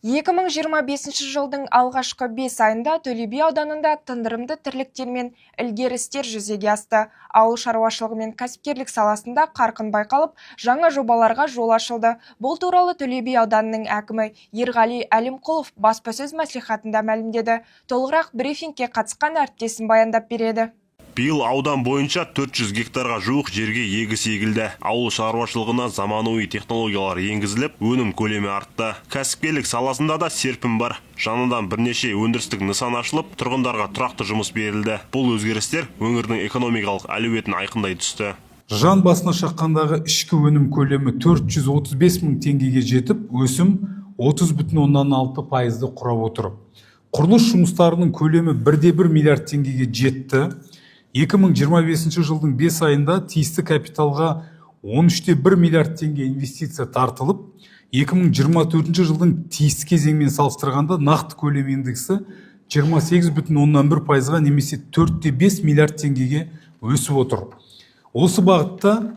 2025 жылдың алғашқы 5 айында Төле би ауданында тындырымды тірліктер мен ілгерістер жүзеге асты. Ауыл шаруашылығы мен кәсіпкерлік саласында қарқын байқалып, жаңа жобаларға жол ашылды. Бұл туралы Төле би ауданының әкімі Ерғали Әлімқұлов баспасөз мәслихатында мәлімдеді. Толығырақ брифингке қатысқан әріптесім баяндап береді. Биыл аудан бойынша 400 гектарға жуық жерге егіс егілді. Ауыл шаруашылығына заманауи технологиялар енгізіліп, өнім көлемі артты. Кәсіпкерлік саласында да серпін бар. Жаңадан бірнеше өндірістік нысан ашылып, тұрғындарға тұрақты жұмыс берілді. Бұл өзгерістер өңірдің экономикалық әлеуетін айқындай түсті. Жан басына шаққандағы ішкі өнім көлемі 435 мың теңгеге жетіп, өсім 30,6%-ды құрап отыр. Құрылыс жұмыстарының көлемі 1,1 миллиард теңгеге жетті. 2025 жылдың 5 айында тиісті капиталға 13,1 миллиард теңге инвестиция тартылып, 2024 жылдың тиісті кезеңімен салыстырғанда нақты көлем индексі 28,1%-ға немесе 4,5 миллиард теңгеге өсіп отыр. Осы бағытта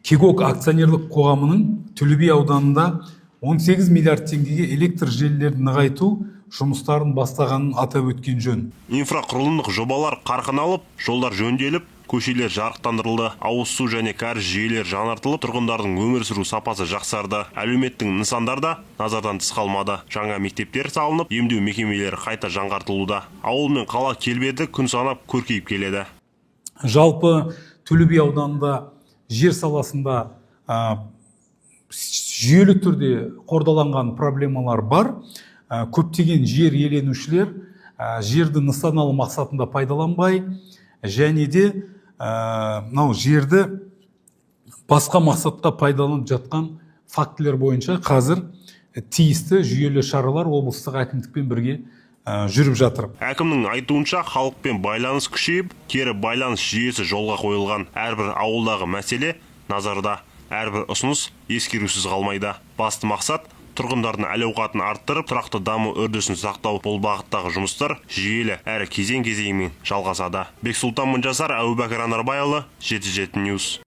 «КЕГОК» акционерлік қоғамының Төле би ауданында 18 миллиард теңгеге электр желілерін нығайту жұмыстарын бастағанын атап өткен жөн. Инфрақұрылымдық жобалар қарқын алып, жолдар жөнделіп, көшелер жарықтандырылды. Ауыз су және кәріз жүйелері жаңартылып, тұрғындардың өмір сүру сапасы жақсарды. Әлеуметтік нысандар да назардан тыс қалмады. Жаңа мектептер салынып, емдеу мекемелері қайта жаңғыртылуда. Ауыл мен қала келбеті күн санап көркейіп келеді. Жалпы, Төле би ауданында жер саласында жүйелі түрде қордаланған проблемалар бар. Көптеген жер иеленушілер жерді нысаналы мақсатында пайдаланбай және де мынау жерді басқа мақсатқа пайдаланып жатқан фактілер бойынша қазір тиісті жүйелі шаралар облыстық әкімдікпен бірге жүріп жатыр. Әкімнің айтуынша, халықпен байланыс күшейіп, кері байланыс жүйесі жолға қойылған. Әрбір ауылдағы мәселе назарда, әрбір ұсыныс ескерусіз қалмайды. Басты мақсат – тұрғындардың әл-ауқатын арттырып, тұрақты даму үрдісін сақтау. Бұл бағыттағы жұмыстар жүйелі әрі кезең-кезеңімен жалғасады. Бексұлтан Мыңжасар, Әубәкір Анарбайұлы, 77 News.